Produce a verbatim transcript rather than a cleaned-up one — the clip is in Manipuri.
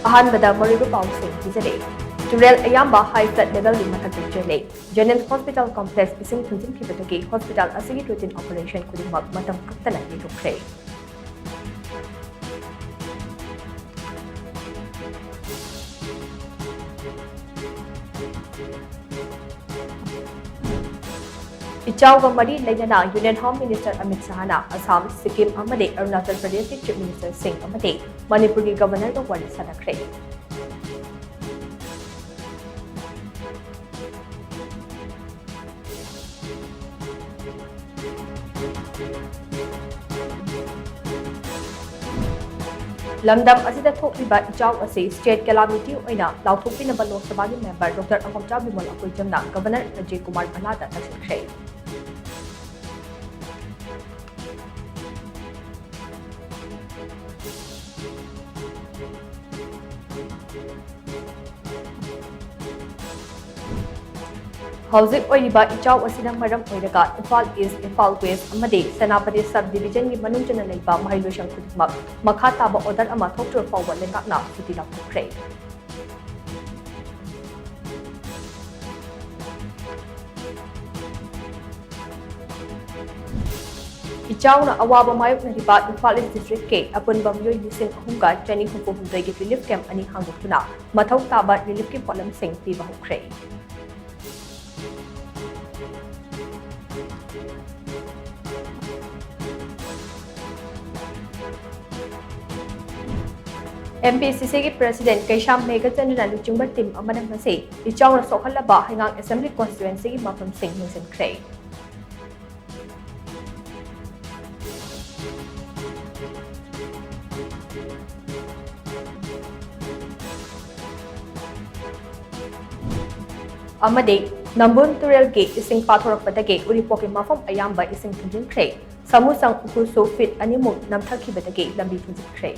ꯑꯍꯥꯟꯕꯗ ꯃꯔꯨꯑꯣꯏꯕ ꯄꯥꯎꯁꯤꯡ ꯄꯤꯖꯔꯦ꯫ ꯇꯨꯔꯦꯜ ꯑꯌꯥꯝꯕ high flood levelꯒꯤ ꯃꯊꯛꯇ ꯆꯦꯜꯂꯦ꯫ Jennings Hospital Complex ꯏꯁꯤꯡ ꯊꯨꯝꯖꯤꯟꯈꯤꯕꯗꯒꯤ hospital ꯑꯁꯤꯒꯤ routine operation ꯈꯨꯗꯤꯡꯃꯛ ꯃꯇꯝ ꯀꯛꯇꯅ ꯌꯩꯊꯣꯛꯈ꯭ꯔꯦ꯫ ꯏꯆꯥꯎꯒ ꯃꯔꯤ ꯂꯩꯅꯅ Union Home Minister Amit ꯁꯍꯥꯅ Assam, Sikkim ꯑꯃꯗꯤ ꯑꯔꯨꯅꯥꯆꯜ ꯄ꯭ꯔꯗꯦꯁꯀꯤ Chief Ministerꯁꯤꯡ ꯑꯃꯗꯤ ꯃꯅꯤꯄꯨꯔꯒꯤ Governorꯒ ꯋꯥꯔꯤ ꯁꯥꯟꯅꯈ꯭ꯔꯦ꯫ ꯂꯝꯗꯝ ꯑꯁꯤꯗ ꯊꯣꯛꯂꯤꯕ ꯏꯆꯥꯎ ꯑꯁꯤ state calamity ꯑꯣꯏꯅ ꯂꯥꯎꯊꯣꯛꯄꯤꯅꯕ ꯂꯣꯛ ꯁꯚꯥꯒꯤ member Doctor ꯑꯉꯣꯝꯆꯥ Bimol ꯑꯀꯣꯏꯖꯝꯅ Governor Ajay Kumar ꯚꯜꯂꯥꯗ ꯇꯛꯁꯤꯟꯈ꯭ꯔꯦ꯫ ꯍꯧꯖꯤꯛ ꯑꯣꯏꯔꯤꯕ ꯏꯆꯥꯎ ꯑꯁꯤꯅ ꯃꯔꯝ ꯑꯣꯏꯔꯒ ꯏꯝꯐꯥꯜ East, ꯏꯝꯐꯥꯜ West ꯑꯃꯗꯤ ꯁꯦꯅꯥꯄꯇꯤ sub divisionꯒꯤ ꯃꯅꯨꯡ ꯆꯟꯅ ꯂꯩꯕ ꯃꯍꯩꯂꯣꯏꯁꯪ ꯈꯨꯗꯤꯡꯃꯛ ꯃꯈꯥ ꯇꯥꯕ order ꯑꯃ ꯊꯣꯛꯇ꯭ꯔꯤꯕ ꯐꯥꯎꯕ ꯂꯩꯉꯥꯛꯅ ꯁꯨꯇꯤ ꯂꯥꯎꯊꯣꯛꯈ꯭ꯔꯦ꯫ ꯏꯆꯥꯎꯅ ꯑꯋꯥꯕ ꯃꯥꯌꯣꯛꯅꯔꯤꯕ ꯏꯝꯐꯥꯜ East districtꯀꯤ ꯑꯄꯨꯟꯕ ꯃꯤꯑꯣꯏ ꯂꯤꯁꯤꯡ ꯑꯍꯨꯝꯒ ꯆꯅꯤ ꯍꯨꯝꯐꯨ ꯍꯨꯝꯗꯣꯏꯒꯤ relief camp ꯑꯅꯤ ꯍꯥꯡꯗꯣꯛꯇꯨꯅ ꯃꯊꯧ ꯇꯥꯕ reliefꯀꯤ ꯄꯣꯠꯂꯝꯁꯤꯡ ꯄꯤꯕ ꯍꯧꯈ꯭ꯔꯦ꯫ MPCCꯒꯤ President ꯀꯩꯁꯥꯝ ꯃꯦꯘꯆꯟꯗ꯭ꯔꯅ ꯂꯨꯆꯤꯡꯕ team ꯑꯃꯅ ꯉꯁꯤ ꯏꯆꯥꯎꯅ ꯁꯣꯛꯍꯜꯂꯕ ꯍꯩꯉꯥꯡ Assembly Constituencyꯒꯤ ꯃꯐꯝꯁꯤꯡ ꯌꯦꯡꯁꯤꯟꯈ꯭ꯔꯦ꯫ ꯑꯃꯗꯤ ꯅꯝꯕꯨꯜ ꯇꯨꯔꯦꯜꯒꯤ ꯏꯁꯤꯡ ꯄꯥꯊꯣꯔꯛꯄꯗꯒꯤ ꯎꯔꯤꯄꯣꯛꯀꯤ ꯃꯐꯝ ꯑꯌꯥꯝꯕ ꯏꯁꯤꯡ ꯊꯨꯝꯖꯤꯟꯈ꯭ꯔꯦ꯫ ꯁꯥꯃꯨꯁꯪ ꯎꯈ꯭ꯔꯨꯜꯁꯨ feet ꯑꯅꯤꯃꯨꯛ ꯅꯝꯊꯈꯤꯕꯗꯒꯤ ꯂꯝꯕꯤ ꯊꯤꯡꯖꯤꯟꯈ꯭ꯔꯦ꯫